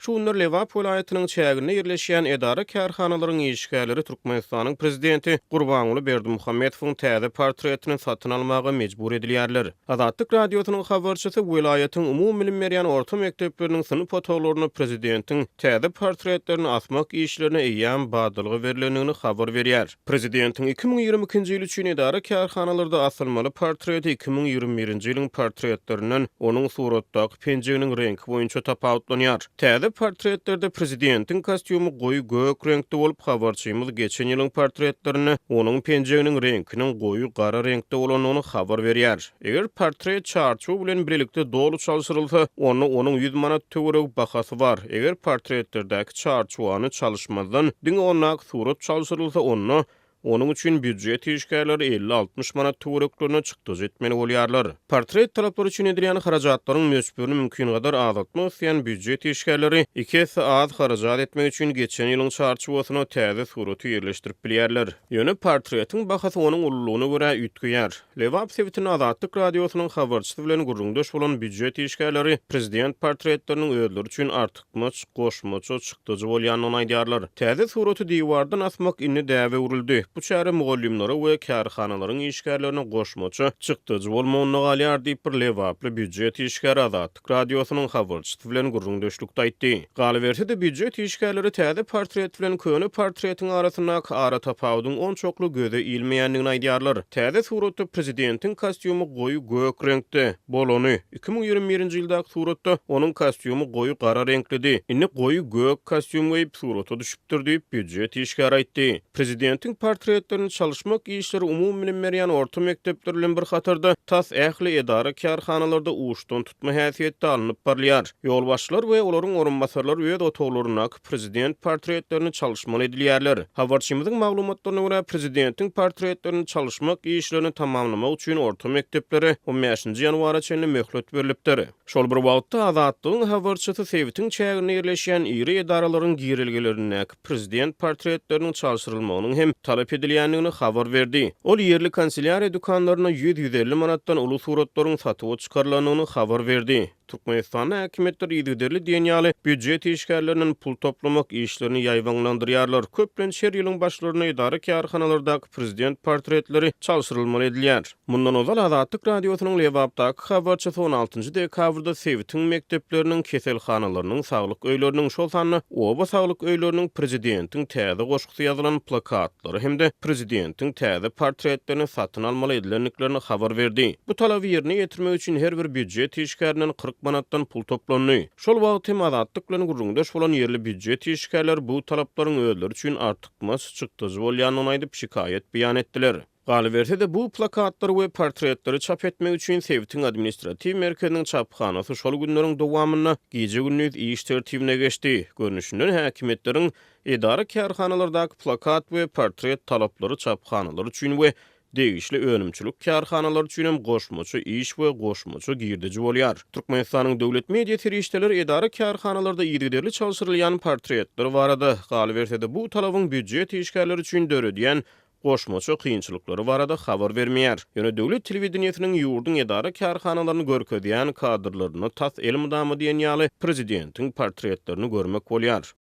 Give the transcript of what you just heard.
Şu günler Lebap welaýatynyň çäginde ýerleşýän edara-kärhanalaryň işgärleri Türkmenistanyň prezidenti Gurbanguly Berdimuhamedowyň täze portretini satyn almaga mejbur edilýärler. Azatlyk Radiosynyň habarçysy welaýatyň umumybilim berýän orta mekdepleriniň synp otaglarynda prezidentiň täze portretlerini asmak işlerine eýýäm badalga berlendigini habar berýär. Prezidentiň 2022-nji ýyl üçin edara-kärhanalarda asylmaly portreti 2021-nji ýylyň portretlerinden onuň suratdaky penjeginiň reňki boýunça tapawutlanýar. Täze portretlerde prezidentiň kostýumy goýy gök reňkde bolup, habarçymyz geçen ýylyň portretlerinde onuň penjeginiň reňkiniň goýy gara reňkde bolandygyny habar berýär. Eger portret çarçuwa bilen birlikde doly çalşyrylsa, onda onuň ýüz manat töweregi bahasy bar. Eger portretlerdäki çarçuwany çalyşmazdan, diňe ondaky surat çalşyrylsa, onda onuň üçin býujet işgärleri elli-altmyş manat töwereklerine çykdajy etmeli bolýarlar. Portret talaplary üçin edilýän harajatlaryň möçberini mümkingadar azaltmak isleýän býujet işgärleri iki esse az harajat etmek üçin geçen ýylyň çarçuwasyna täze suraty ýerleşdirip bilýärler. Ýöne portretiň bahasy onuň ululygyna görä üýtgeýär. Lebap sebitinde Azatlyk Radiosynyň habarçysy bilen gürrüňdeş bolan býujet işgärleri prezident portretleriniň özleri üçin artykmaç, goşmaça çykdajy bolýandygyny aýdýarlar. Täze suraty diwardan asmak indi däbe öwrüldi. Bu çäre mugallymlara we kärhanalaryň işgärlerine goşmaça çykdajy bolmagynda galýar diýip, bir lebaply býujet işgäri Azatlyk Radiosynyň habarçysy bilen gürrüňdeşlikde aýtdy. Galyberse-de, býujet işgärleri täze portret bilen köne portretiň arasyndaky aratapawudyň onçakly göze ilmeýändigini aýdýarlar. Täze suratda prezidentiň kostýumy goýy gök reňkde bolany, 2021-nji ýyldaky suratda onuň kostýumy goýy gara reňklidi. Indi goýy gök kostýum geýip surata düşüpdir diýip, býujet işgäri aýtdy. Prezidentiň portretlerini çalyşmak işleri umumybilim berýän orta mekdepler bilen bir hatarda, tas ähli edara-kärhanalarda uçdantutma häsiýetde alnyp barylýar. Ýolbaşçylar we olaryň orunbasarlary öz otaglaryndaky prezident portretlerini çalyşmaly edilýärler. Habarçymyzyň maglumatlaryna görä, prezidentiň portretlerini çalyşmak işlerini tamamlamak üçin orta mekdeplere on bäşinji ýanwara çenli möhlet berlipdir. Şol bir wagtda, Azatlygyň habarçysy sebitiň çäginde ýerleşýän iri edaralaryň girelgelerindäki prezident portretleriniň çalşyrylmagynyň hem talap edilýändigini habar berdi. Ol ýerli kanselýariýa dükanlarynda ýüz-ýüz elli manatdan uly suratlaryň satuwa çykarylandygyny habar berdi. Türkmenistanda häkimiýetler yzygiderli diýen ýaly býujet işgärlerinden pul toplamak işlerini ýaýbaňlandyrýarlar. Köplenç her ýylyň başlarynda edara-kärhanalardaky prezident portretleri çalşyrylmaly edilýär. Mundan ozal Azatlyk Radiosynyň Lebapdaky habarçysy on altynjy dekabrda sebitiň mekdepleriniň, keselhanalarynyň, saglyk öýleriniň, şol sanda oba saglyk öýleriniň prezidentiň täze goşgusy ýazylan plakatlary hem-de prezidentiň täze portretlerini satyn almaly edilendiklerini habar berdi. Bu talaby ýerine ýetirmek üçin her bir býujet işgärinden 40 manatdan pul toplandy. Şol wagt hem Azatlyk bilen gürrüňdeş bolan ýerli býujet işgärleri bu talaplaryň özleri üçin artykmaç çykdajy bolýandygyny aýdyp, şikaýat beýan etdiler. Galyberse-de, bu plakatlary we portretleri çap etmek üçin sebitiň administratiw merkeziniň çaphanasy şol günleriň dowamynda gije-gündiz iş tertibine geçdi. Görnüşinden, häkimiýetleriň edara-kärhanalardaky plakat we portret talaplary çaphanalar üçin we degişli önümçilik kärhanalary üçinem goşmaça iş we goşmaça girdeji bolýar. Türkmenistanyň döwlet media serişdeleri edara-kärhanalarda yzygiderli çalşyrylýan portretler barada, galyberse-de, bu talabyň býujet işgärleri üçin döredýän goşmaça kynçylyklary barada habar bermeýär. Ýöne döwlet telewideniýesiniň ýurduň edara-kärhanalaryny görkezýän kadrlarynda tas elmydama diýen ýaly prezidentiň portretlerini görmek bolýar.